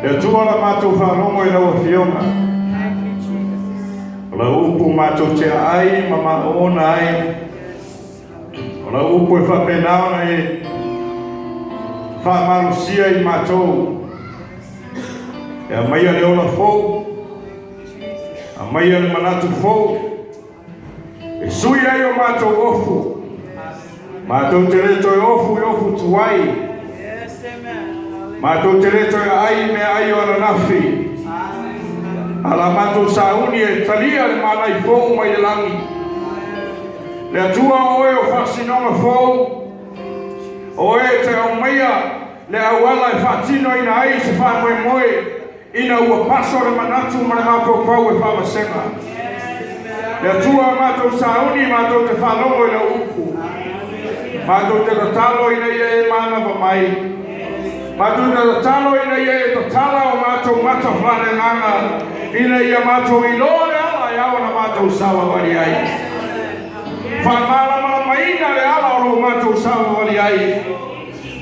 Le Atua la matou faalogo i lau Afioga. O lau upu matou te aai ma maoona ai. O lau upu e faapena ona e faamalosia i matou. E aumaia le ola fou, aumaia le manatu fou, E sui ai o matou ofu. Matou te le toe ofu i ofu tuai. Matou te le toe aai i meaai o ananafi. A la matou sauni e talia le manai fou mai le lagi. Le Atua o oe o faasinoga fou, o oe e te aumaia le auala e faatinoina ai se faamoemoe Ina ua paso le manatu ma le mafaufau e faavasega. Le Atua a matou sauni matou te faalogo i lau upu. Matou te tatalo ina ia e manava mai. Matou te tatalo ina ia e tatala o matou mata faaleagaga ina ia matou iloa le ala e ao ona matou savavali ai. Faamalamalamaina le ala o lo matou savavali ai.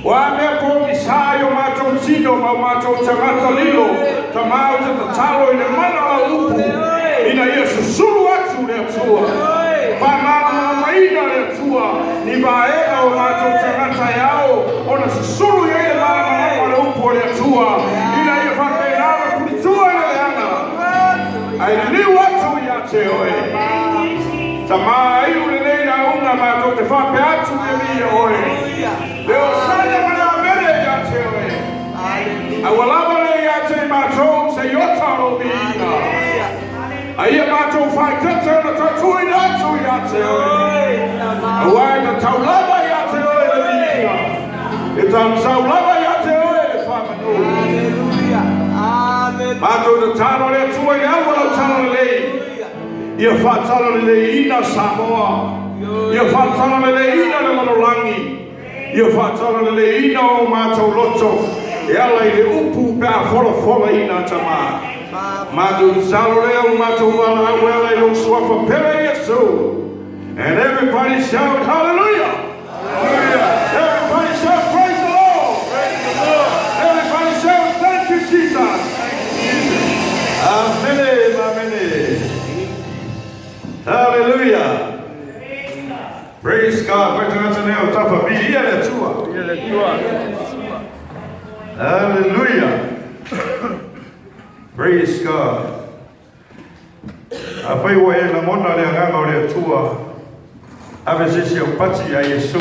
O a mea pogisa i o matou tino ma o matou tagata lilo, Tama ou te tatalo i le mana o lau upu, ina ia susulu atu le Atua. Faamalamalamaina le Atua ni vaega o matou tagata e ao ona susulu i ai le malamalama o le upu a le Atua, ina ia faapena ona tulitua i le leaga, ae liliu atu ia te oe. Tama, iu lenei lauga matou te faapea atu ia viia oe. Le Osana ma le Amene ia te oe. A ua lava lea ia te i matou se iota o lou viiga. A ia matou faaeteete ona toe tuuina atu ia te oe. Aua e tatau lava ia te oe le viiga. E tatau lava ia te oe le faamanu. Matou tatalo le Atua i le au o lau talalelei. Ia faatalaleleiina Samoa. Ia faatalaleleiina le lalolagi. Ia faatalaleleiina o matou loto e ala i le upu pe a folafolaina Tama. Matou tatalo lea ua matou valaau e ala i lou suafa pele Iesu. And everybody shout hallelujah. Hallelujah. Everybody shout praise the Lord. Praise the Lord. Everybody shout thank you Jesus. Thank you Jesus. Amene, amene. Hallelujah. Praise God. Koe tagata nei o tafa viia le Atua. Viia le Atua. Hallelujah. Praise God. Afai ua e lagona le agaga o le Atua, ave se isi au pati iā Iesu.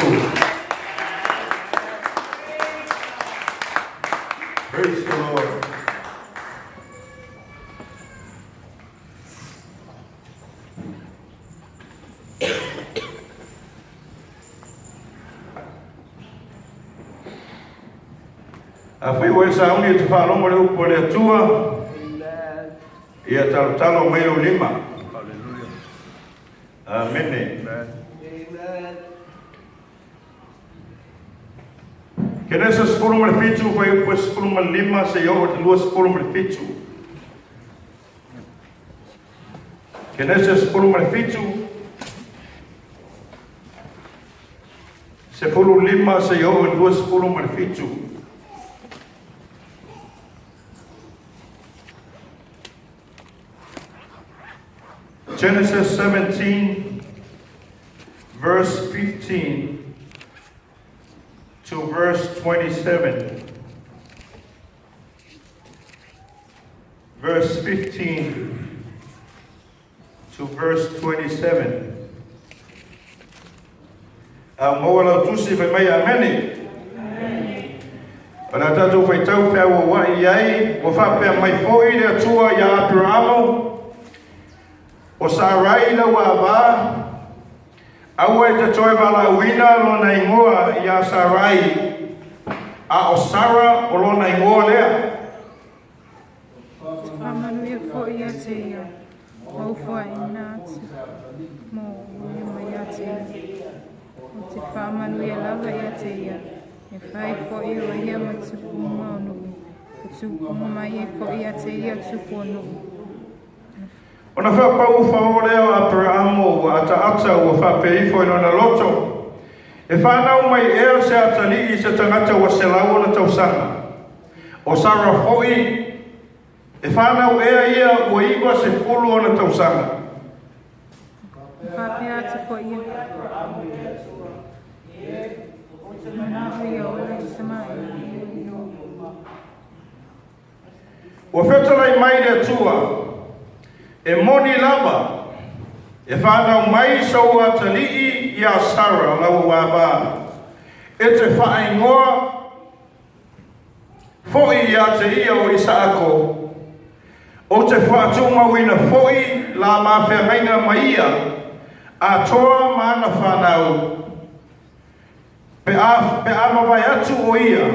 Praise the Lord. Afai ua e sauni e te faalogo le upu a le Atua, Ia talotalo mai lou lima. Amene. Kenesa 17, fuaiupu 15 seia oo i le 27. Kenesa 17, 15 seia oo i le 27. Genesis 17, verse 15 to verse 27. Verse 15 to verse 27. A maua lau tusi fai mai amene. O le a tatou faitau pe a ua ua'i i ai, ua faapea mai foi le Atua iā Aperamo, O Sarai lau ava, aua e te toe valaauina lona igoa iā Sarai, a o Sara o lona igoa lea. Faamanuia foi ia te ia, ou foaiina atu mo oe mai ia te ia. Ou te faamanuia lava ia te ia, e fai foi o ia ma tupu uma o nuu, o tupuga mai ai foi ia te ia tupu o nuu. Ona faapau fao lea o Aperaamo ua ataata ua faapea ifo i lona loto, E fanau mai ea se atalii i se tagata ua 100 ona tausaga? O Sara foi. E fanau ea ia ua 90 ona tausaga? E faapea atu foi ia. Manao ia ola Isamaela. Ua fetalai mai le Atua, E moni lava, e fanau mai sou atalii iā Sara lau avā, e te faaingoa foi ia te ia o Isaako, ou te faatumauina foi la ma feagaiga ma ia, atoa ma ana fanau, Pe a, pe a mavae atu o ia,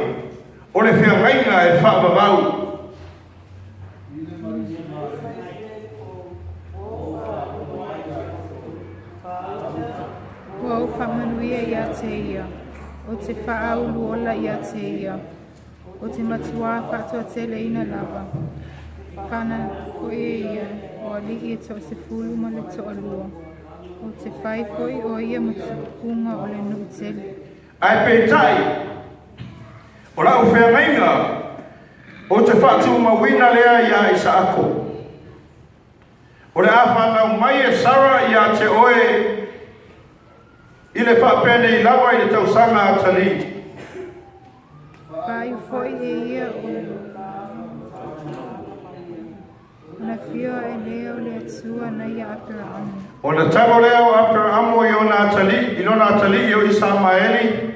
o le feagaiga e faavavau. Ua ou faamanuia ia te ia, o te faauluola ia te ia, o te matuā faatoateleina lava. Fana foi e ia o alii e toasefulu ma le toalua. O te fai foi o ia ma tupuga o le nuu tele. Ae peitai, o lau feagaiga ou te faatumauina lea iā Isaako. O le a fanau mai e Sara iā te oe i le faapenei lava i le tausaga a Talii. Faaiu foi e ia o Ona afio ae lea o le Atua na ia Aperaamu. Ona tago lea o Aperaamu i ona atalii, i lona atalii o Isamaeli,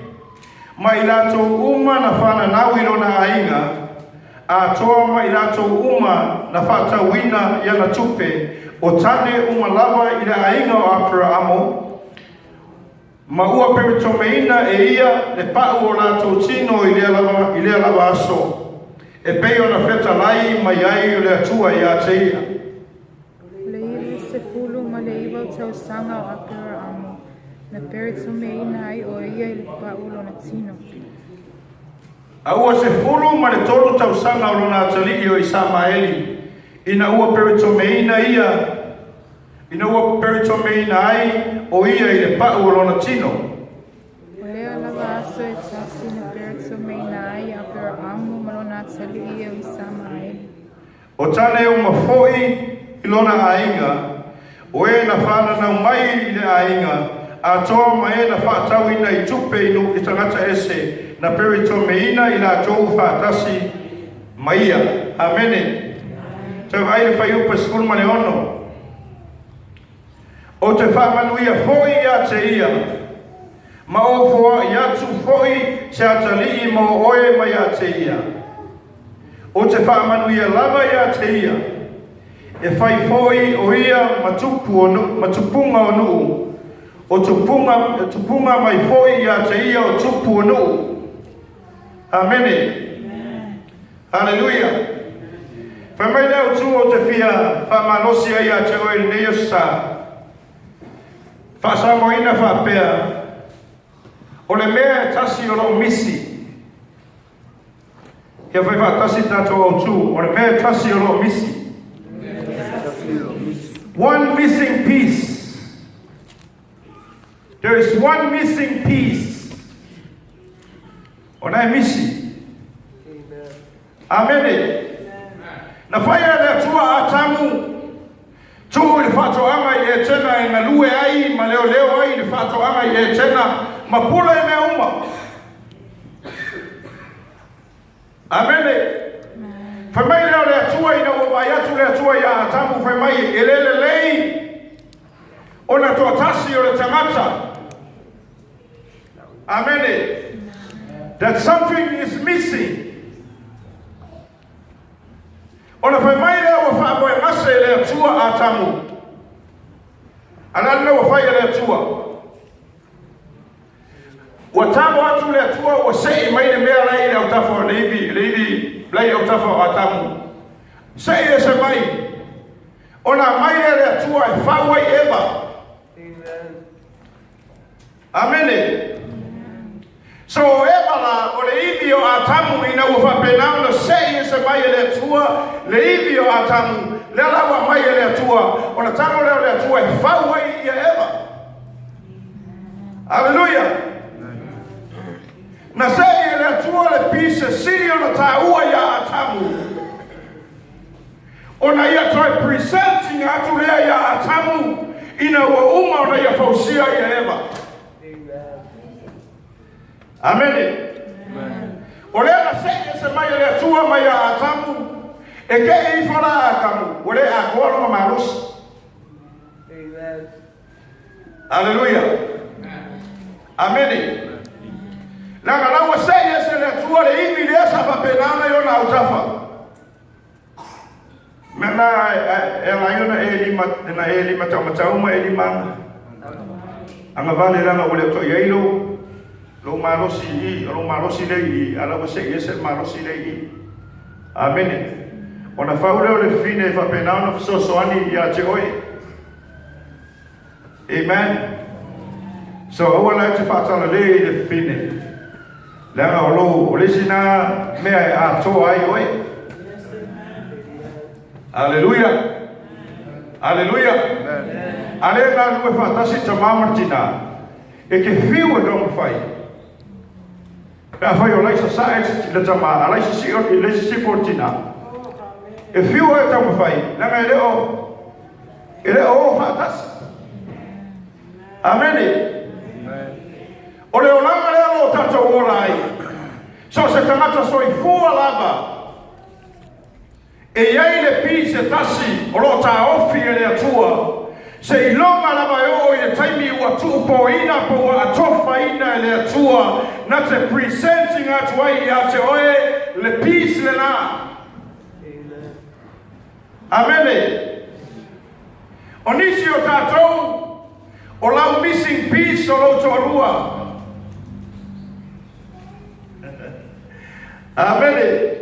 ma i latou uma na fananau i lona aiga, atoa ma i latou uma na faatauina i ana tupe, o tane uma lava i le aiga o Aperaamu, ma ua peritomeina e ia le pau o latou tino i lea lava, i lea lava aso, e pei ona fetalai mai ai le Atua ia te ia. O le 99 o tausaga o Aperaamu, na peritomeina ai o ia i le pau o lona tino. A ua 13 tausaga o lona atalii o Isamaeli, ina ua peritomeina ia, Ina ua peritomeina ai o ia i le pau o lona tino. O lea lava aso e tasi na peritomeina ai Aperaamu ma lona atalii o Isamaeli. O tane uma foi i lona aiga, o e na fananau mai i le aiga, atoa ma e na faatauina i tupe i nuu i tagata ese, na peritomeina i latou faatasi ma ia. Amene. Tau ai le fuaiupu 16. Ou te faamanuia foi ia te ia, ma ou foai atu foi se atalii mo oe ma ia te ia. Ou te faamanuia lava ia te ia, e fai foi o ia ma tupu o nuu, ma tupuga o nuu, o tupuga, tupuga mai foi ia te ia o tupu o nuu. Amene. Haleluia! Fai mai le autu ou te fia faamalosi ai ia te oe i lenei aso sa. Faasamoaina faapea, o le mea e tasi o loo misi. Ia fai faatasi tatou autu, o le mea e tasi o loo misi. One missing piece. There is one missing piece. O na e misi. Amene. Na whaia le Atua Atamu, tuu i le faatoaga i Etena e galue ai ma leoleo ai i le faatoaga i Etena ma pule i mea uma. Amene. Fai mai lea o le Atua ina ua vaai atu le Atua iā Atamu, fai mai, e le lelei ona toatasi o le tagata. Amene. That something is missing. Ona fai mai lea ua faamoemase e le Atua Atamu. A le a le mea ua fai e le Atua? Ua tago atu le Atua ua sei mai le mea la i le autafa o le ivi, le ivi la i autafa o Atamu. Sei ese mai. Ona aumai lea le Atua e fau ai Eva. Amene. So o Eva la, o le ivi o Atamu ina ua faapena ona sei ese mai e le Atua le ivi o Atamu, lea la ua aumai e le Atua, ona tago lea o le Atua e fau ai ia Eva. Aleluia! Na sei e le Atua le pise sili ona taua ia Atamu. Ona ia toe present ina atu lea iā Atamu ina ua uma ona ia fausia ia Eva. Amene. O lea na se'i ese mai e le Atua mai iā Atamu, e ke'e ifo la a Atamu, ua le atoa lona malosi. Aleluia. Amene. Leaga la ua se'i ese e le Atua le ivi lea sa faapena ona i ona autafa. Mea na e ala ai ona e lima, na e lima taumatau ma e lima agavale leaga ua le o toe i ai lou, lou malosi i i, o lou malosi lea i i, a la ua se'i ese le malosi lea i i. Amene. Ona fau lea o le fine e faapena ona fesoasoani ia te oe. Amen. So aua la e te faatalale i le fine. Leaga o lou, o le isi na mea e atoa ai oe. Aleluia. Aleluia. A lea galulue faatasi tamā ma le tinā, e te fiu e taumafai. Pe afai o lai sasae le tamā, a lai sisio, lai sisifo le tinā. E fiu e taumafai, leaga e le o, e le o o faatasi. Amene. O le olaga lea o lo o tatou ola ai, so o se tagata soifua lava, e i ai le pi se tasi o lo o taofi e le Atua, seiloga lava e oo i le taimi ua tuupoina po ua atofaina e le Atua na te presenting atu ai ia te oe le peace lena. Amene. O nisi o tatou, o lau missing piece o lou toalua. Amene.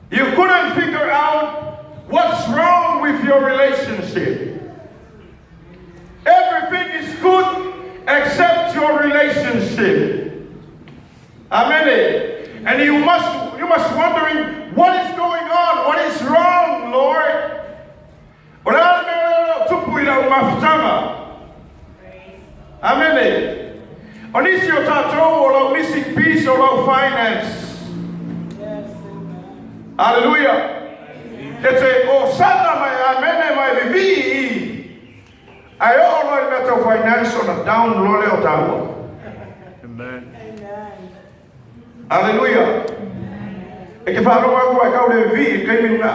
You couldn't figure out what's wrong with your relationship. Everything is good except your relationship. Amene. And you must wondering what is going on, what is wrong, Lord? O le a le mea lea o lo o tupu i lau mafutaga? Amene. O nisi o tatou o lau missing piece o lau finance. Aleluia. E te o sana mai amene mai vivii i. Ae oo loa i le mea tau finance ona down loa lea o taua. Amen. Aleluia. E te faalogo atu ai kau le vivii i le taimi lena.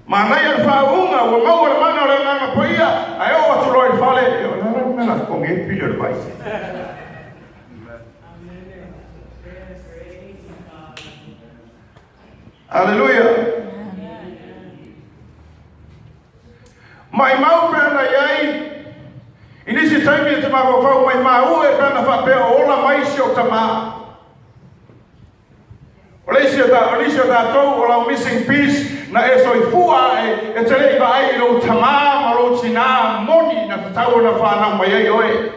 Manaia le faauuga ua maua le mana o le Agaga Paia, ae oo atu loa i le fale, ia o le a la le mea o le a totogi ai le pili o le vai. Aleluia. Maimau pe ana i ai, i nisi taimi e te mafaufau maimau e pe ana faapea o ola mai si ou tamā. O le isi o ta, o nisi o tatou o lau missing piece na e soifua ae e te le i vaai i lou tamā ma lou tinā moni na tatau ona whanau mai ai oe.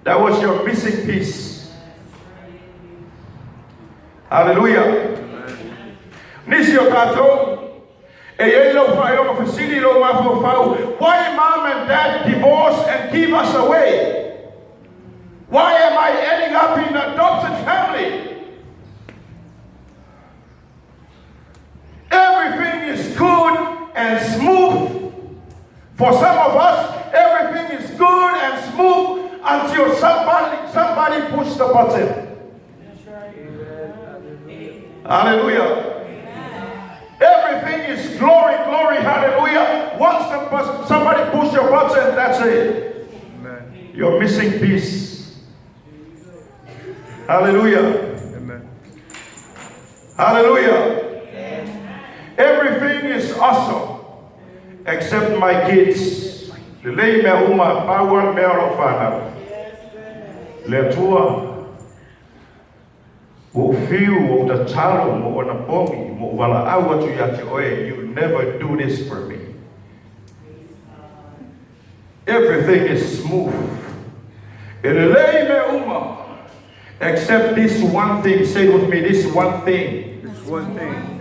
That was your missing piece. Hallelujah. Nisi o tatou, e i ai lau faailoga fesili i lou mafaufau, why mom and dad divorce and give us away? Why am I ending up in adopted family? Everything is good and smooth. For some of us, everything is good and smooth until somebody push the button. Hallelujah. Everything is glory, glory, hallelujah. Once somebody push your button, that's it. Amen. You're missing peace. Hallelujah. Amen. Hallelujah. Everything is awesome except my kids. Lelei mea uma, pau lava le mea o lau fanau. Le Atua, ua ou fiu, ua ou tatalo ma ou anapogi, ma ou valaau atu ia te oe, you never do this for me. Everything is smooth. E lelei mea uma, except this one thing. Say with me, this one thing. This one thing.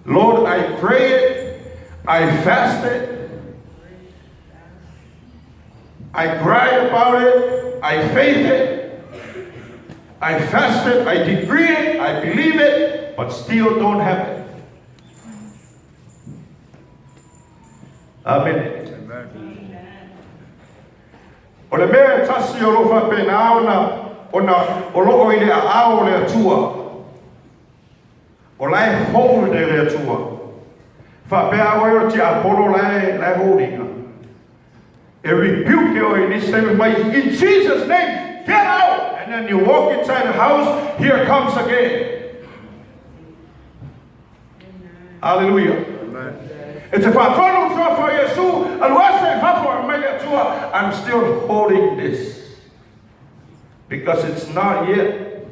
Lord, I pray it, I fast it, I cry about it, I faith it. I fasted, I decree it, I believe it, but still don't have it. Amene. O le mea e tasi o lo o faapena ona, ona o lo o i le aao o le Atua, o la e hold e le Atua. Faapea oe o le tiapolo la e, la e hold ina. E rebuke e oe i nisi taimi mai, in Jesus name, get out! And then you walk inside the house, here comes again. Hallelujah. E te whātonu tuawha o Iesu, alu ese i fafo a mai le Atua, I'm still holding this. Because it's not yet.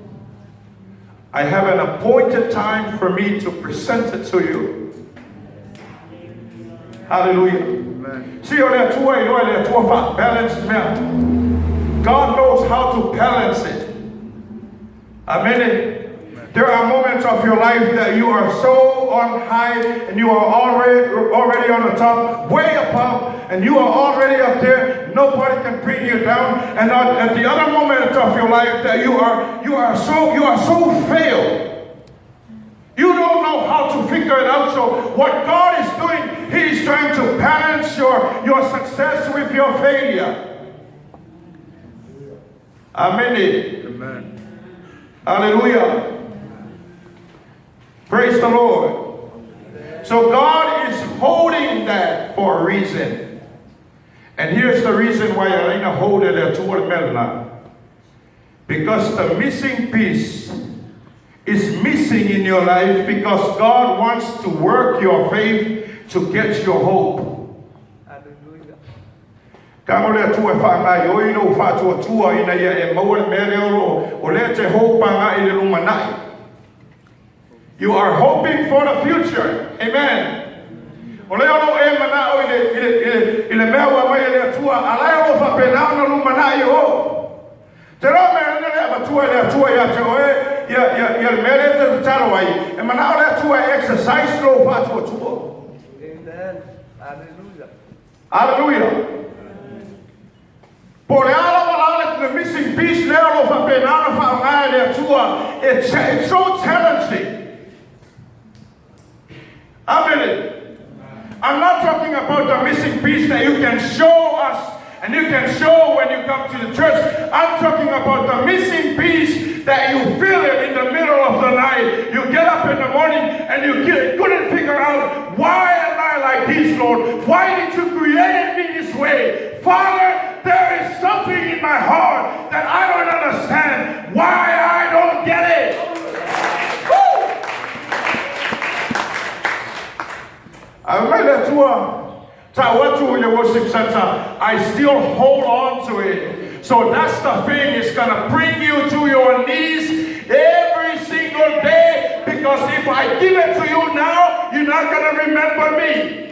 I have an appointed time for me to present it to you. Hallelujah. Amen. Si o le Atua i loa le Atua wha balance mea. God knows how to balance it. Amen. There are moments of your life that you are so on high and you are already, already on the top, way above, and you are already up there. Nobody can bring you down. And at the other moment of your life that you are you are so you are so failed. You don't know how to figure it out. So what God is doing, He is trying to balance your, your success with your failure. Amen. Amen. Hallelujah. Praise the Lord. So God is holding that for a reason. And here's the reason why Elena hold it at Melna. Because the missing piece is missing in your life because God wants to work your faith to get your hope. Ka o le Atua e whaangaioi lou faatuatua ina ia e maua le mea lea o lo o lea te hope agai i le lumanai. You are hoping for the future. Amen. O lea o lo e manao i le, i le, i le, i le mea ua mai e le Atua, a lae o lo faapena ona lumanai o. Te roa mea lena le avatua e le Atua ia te oe, ia, ia, ia le mea lea te tatalo ai, e manao le Atua e exercise lou faatuatua. Amen. Hallelujah. Hallelujah. Po o le a lava la le, le missing piece lea o lo o faapena ona faaaoga e le Atua, it's, it's so challenging. Amene. I'm not talking about the missing piece that you can show us and you can show when you come to the church. I'm talking about the missing piece that you feel it in the middle of the night. You get up in the morning and you couldn't figure out, why am I like this, Lord? Why did you create me this way? Father, there is something in my heart that I don't understand. Why I don't get it. Woo! Ae mai le Atua, tau atu i le worship center, I still hold on to it. So that's the thing, it's gonna bring you to your knees every single day, because if I give it to you now, you're not gonna remember me.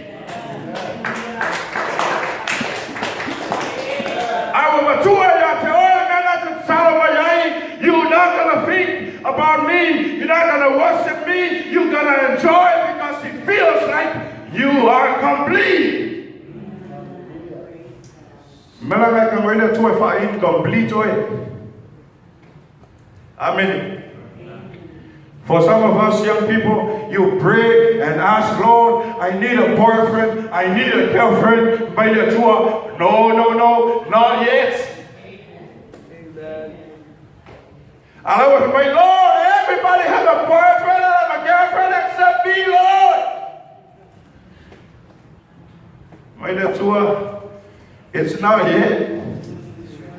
A ua matua ia te oe le mea na te tatalo mai ai, you're not gonna think about me, you're not gonna worship me, you're gonna enjoy because it feels like you are complete. Mela ngai ka ngoile tua e wha incomplete oe. Amen. For some of us young people, you pray and ask, Lord, I need a boyfriend, I need a girlfriend. Mai le Atua, no, no, no, not yet. Amen. A la mai, Lord, everybody have a boyfriend and a girlfriend except me, Lord. Mai le Atua, it's not yet.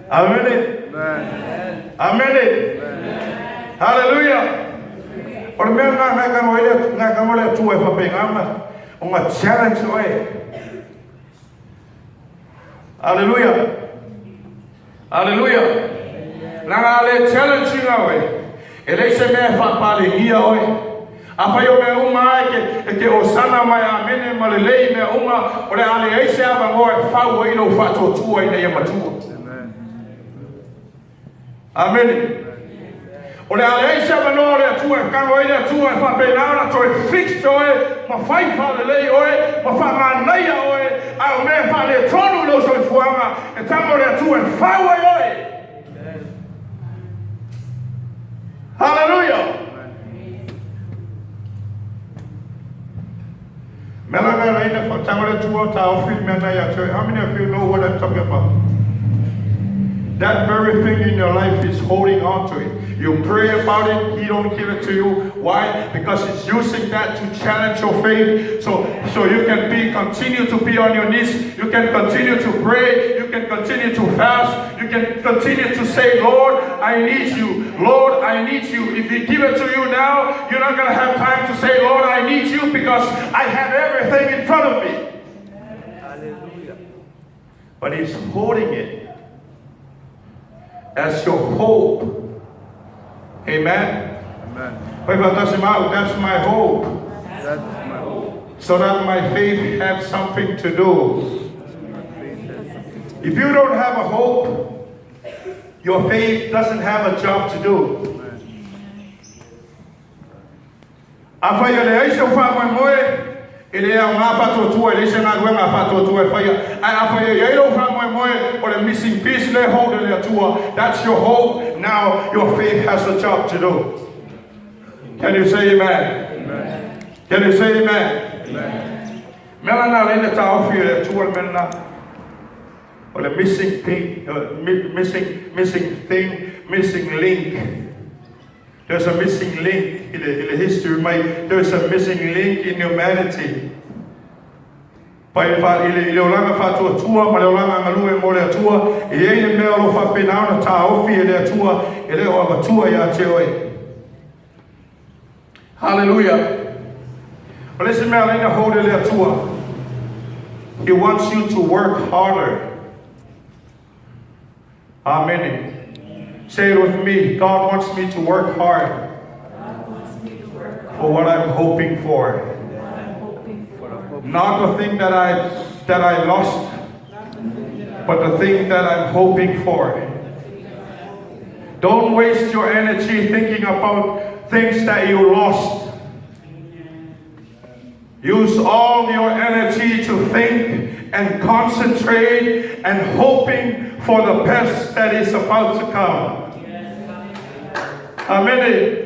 Amen. Amen. Amen. Hallelujah. O le mea ngā ngai ka ngoe ngai ka ngoe Atua e whapengama, o ngā challenge oe. Hallelujah. Hallelujah. Na ngā le challenge ngā oe. E lei se mea e whapalengia oe. A whai o mea uma e ke, e ke osana mai amene ma le lei mea uma, o le ale ei se ava ngoe whau ai lo whaatuatua ina ia matua. Amen. Amene. O le ale ai se avanoa o le Atua e kano ai le Atua e faapena ona toe fix oe ma fai faalelei oe ma faamanaia oe, a o mea e faaletonu i lou soifuaga e tago le Atua e fau ai oe. Hallelujah. How many of you know what I'm talking about? That very thing in your life is holding on to it. You pray about it, he don't give it to you. Why? Because he's using that to challenge your faith. So you can be continue to be on your knees. You can continue to pray. You can continue to fast. You can continue to say, Lord, I need you. Lord, I need you. If he give it to you now, you're not gonna have time to say, Lord, I need you because I have everything in front of me. Hallelujah. But he's holding it as your hope. Amen. Amen. That's my hope. That's my hope. So that my faith has something to do. My faith has If you don't have a hope, your faith doesn't have a job to do. Amen. Afai e leai sou faamoemoe, e le aoga faatuatua, e leai se galuega a faatuatua e faia. Ae afai e i ai lou faamoemoe, o le missing piece le hold e le Atua. That's your hope. Now your faith has a job to do. Can you say amen? Amen. Can you say amen? Amen. Mea lena le taofi e le Atua le mea lena. O le missing thing, missing thing, missing link. There's a missing link in the history mai. There's a missing link in humanity. Pai fa i le olaga faatuatua ma le olaga galue mo le Atua, e i ai le mea o lo o faapena ona taofi e le Atua e le o avatua ia te oe. Hallelujah. O le isi mea ala ai ona hold e le Atua. He wants you to work harder. Amen. Say it with me. God wants me to work hard for what I'm hoping for. Not the thing that I lost, but the thing that I'm hoping for. Don't waste your energy thinking about things that you lost. Use all your energy to think and concentrate and hoping for the best that is about to come. Amen.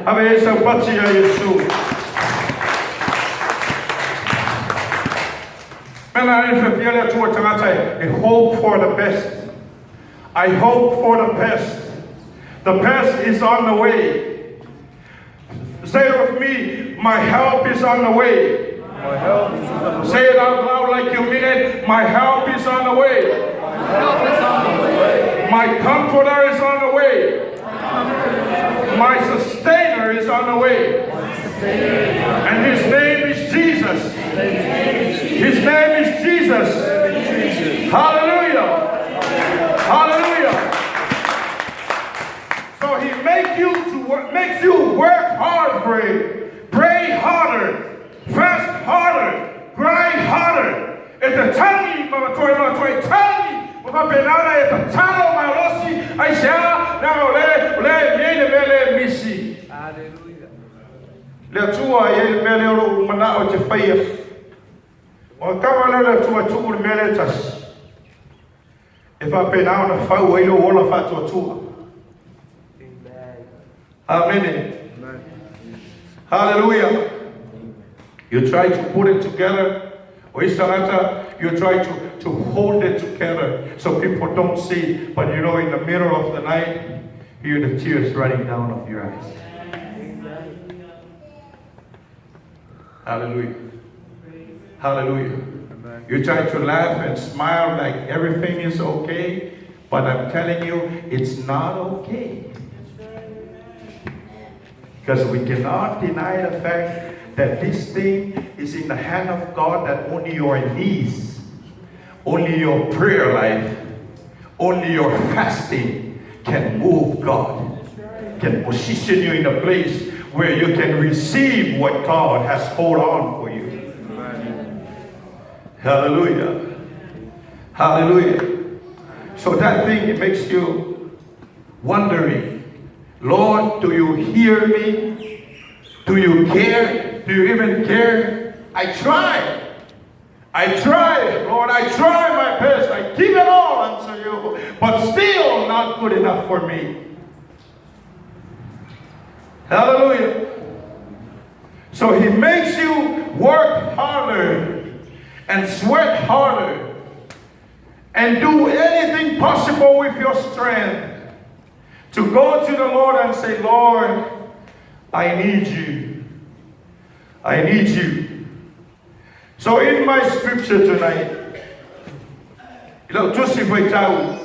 Ave e sau pati a Iesu. Mena e whiawhia le Atua tagata e hope for the best. I hope for the best. The best is on the way. Say it with me, my help is on the way. My help is on the way. Say it out loud like you mean it. My help is on the way. Help is on the way. My comforter is on the way. My sustainer is on the way. And his name is Jesus. His name is Jesus. Hallelujah. Hallelujah. So he makes you work hard for it. Pray harder. Fast harder. Grind harder. E tatagi ma toi ma toi tagi. O ka penana e tatalo malosi ai sea na o le le le le le misi. Hallelujah. Le Atua e i ai le mea lea o lou manao e te faia. Ona kava lea o le Atua e tuu le mea lea e tasi. E faapena ona fau ai lou ola faatuatua. Amen. Amene. Amen. Hallelujah. You try to put it together. O isi tagata, you try to hold it together so people don't see. But you know, in the middle of the night, you hear the tears running down of your eyes. Hallelujah. Hallelujah. Amen. You try to laugh and smile like everything is okay, but I'm telling you, it's not okay. Because we cannot deny the fact that this thing is in the hand of God, that only your knees, only your prayer life, only your fasting can move God, can position you in a place where you can receive what God has hold on for you. Amen. Hallelujah. Hallelujah. So that thing, it makes you wondering, Lord, do you hear me? Do you care? Do you even care? I try. I try, Lord, I try my best. I give it all unto you, but still not good enough for me. Hallelujah. So he makes you work harder and sweat harder and do anything possible with your strength to go to the Lord and say, Lord, I need you. I need you. So in my scripture tonight, i lau tusi faitau,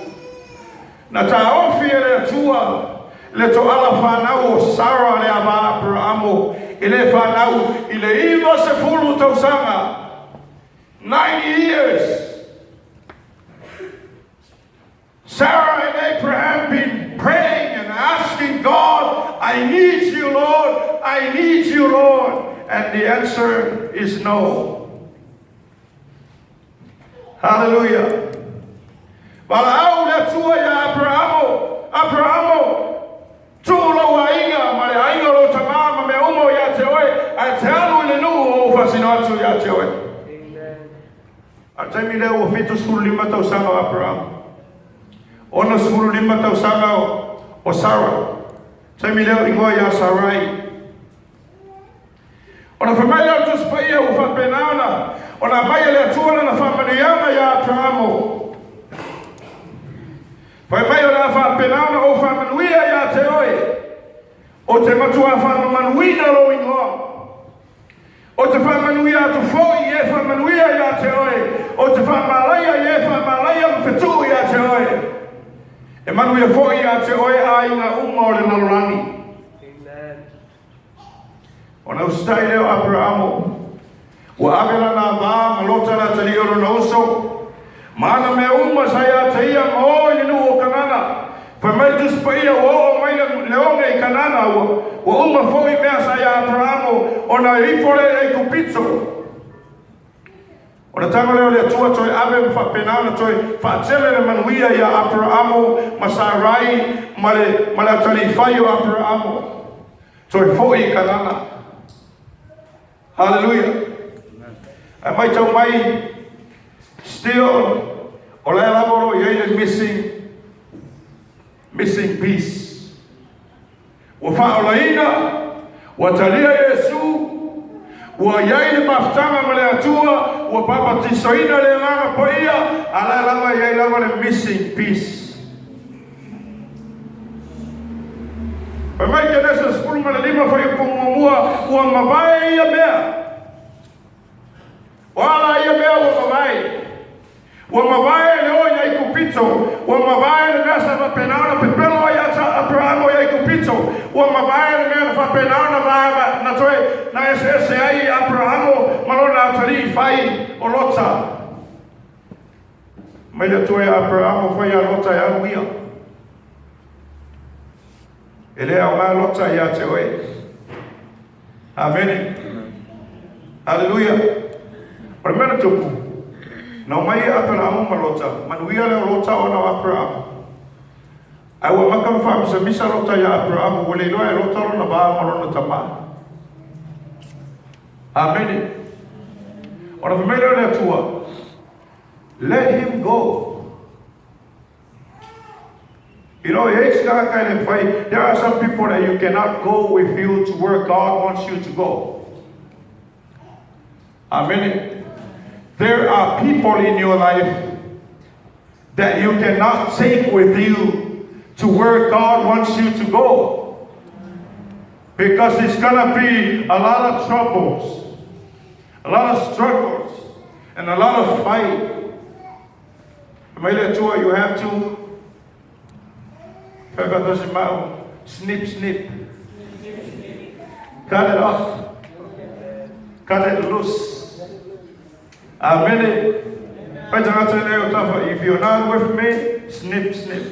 na taofi e le Atua le toala fanau o Sara le ava Aperaamo i le fanau i le 90 tausaga, 90 years. Sarah and Abraham been praying and asking God, I need you, Lord. I need you, Lord. And the answer is no. Hallelujah. Valaau le Atua iā Aperamo, Aperamo, tuu lou aiga ma le aiga o lou tamā ma mea uma o ia te oe, ae te alu i le nuu ua ou faasino atu ia te oe. A le taimi lea ua 75 tausaga o Aperamo, 65 tausaga o Sara, taimi lea o igoa ia Sarai. Ona fai mai lea o le Tusi Paia ua faapena ona ona aumai e le Atua lana faamanuiaga iā Aperamo. Fai mai o le a faapena ona ou faamanuia iā te oe, o te matuā faamamaluina lou igoa. O te faamanuia atu foi i e faamanuia iā te oe, o te faamalaia i e faamalaia ma fetuu iā te oe. E manuia foi iā te oe aiga uma o le lalolagi. Ona usitai lea o Aperaamo, ua ave lana avā ma Lota le atalii o lona uso, ma ana mea uma sa ia te ia ma o i le nuu o Kanana. Fai mai le Tusi Paia, ua oo mai le oge i Kanana, ua, ua uma foi mea sa ia Aperaamo, ona e ifo lea i Aikupito. Ona tago lea o le Atua toe ave ma faapena ona toe faatele le manuia ia Aperaamo ma Sarai ma le, ma le atalii fai o Aperaamo. Toe foi i Kanana. Hallelujah. Ae maitau mai, still, o la e lava o lo o i ai le missing, missing piece. Ua faaolaina, ua talia Iesu, ua i ai le mafutaga ma le Atua, ua papatisoina le Agaga Paia, a la e lava e i ai lava le missing piece. Fai mai Kenesa 15 fuaiupu muamua, ua mavae ia mea. O a la ia mea ua mavae? Ua mavae le o i Aikupito, ua mavae le mea sa faapena ona pepelo ai Aperahamo i Aikupito, ua mavae le mea na faapena ona vaeva na toe na eseese ai Aperahamo ma lona atalii fai o Lota. Mai le Atua ia Aperahamo fai ia Lota e alu ia. E le aoga Lota ia te oe. Amene. Aleluia. O le mea na tupu, na omai e Aperaamo ma Lota, manuia lea o Lota ona o Aperaamo. Ae ua amata ona faamisamisa Lota ia Aperaamo, ua le iloa e Lota lona va ma lona tamā. Amene. Ona fai mai lea o le Atua, let him go. You know, e ai se tagata e le mafai, there are some people that you cannot go with you to where God wants you to go. Amen. There are people in your life that you cannot take with you to where God wants you to go. Because it's gonna be a lot of troubles, a lot of struggles, and a lot of fight. Fai mai le Atua, you have to fai faatasi ma au, snip, snip. Cut it off. Cut it loose. Amene. Fai tagata nei o tafa, if you're not with me, snip, snip.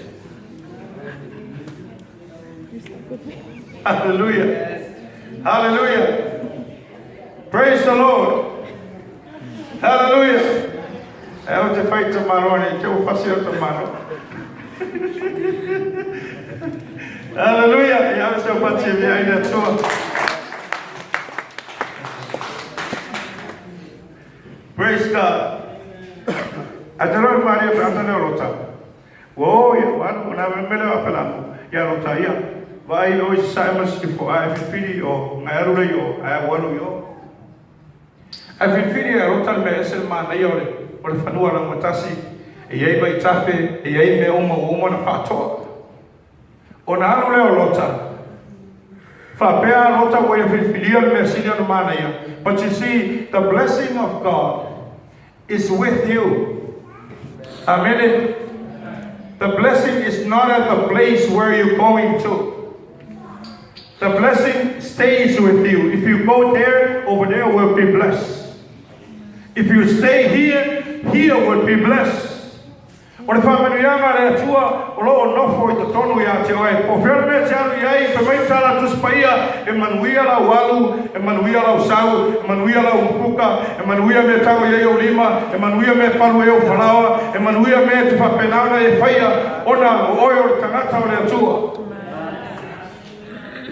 Hallelujah. Hallelujah. Praise the Lord. Hallelujah. E au te whai tamaro nei, te o whasi o tamaro. Hallelujah. E au se o pati e mea i le Atua. Praise God. A te rau maria pe ata leo lota. Ua o ia, ua anu, na mele o apelamu, ia lota ia. Vaai o i sasae ma sisifo, a e filifili i o, ona e alu lea i o, ae ua alu i o. Ae filifili e Lota le mea ese le manaia o le, o le fanua laugatasi, e i ai vaitafe, e i ai mea uma ua uma ona faatoa. Ona alu lea o Lota, faapea Lota ua ia filifilia le mea sili ona manaia. But you see, the blessing of God is with you. Amene. The blessing is not at the place where you're going to. The blessing stays with you. If you go there, over there will be blessed. If you stay here, here will be blessed. O le faamanuiaga a le Atua o lo o nofo i totonu ia te oe. Po o fea le mea e te alu i ai, fai mai le tala a Tusi Paia, e manuia lau alu, e manuia lau sau, e manuia lau umukuka, e manuia mea e tago i ai ou lima, e manuia mea e palu ai ou falaoa, e manuia mea e te faapena ona e faia, ona o oe o le tagata o le Atua.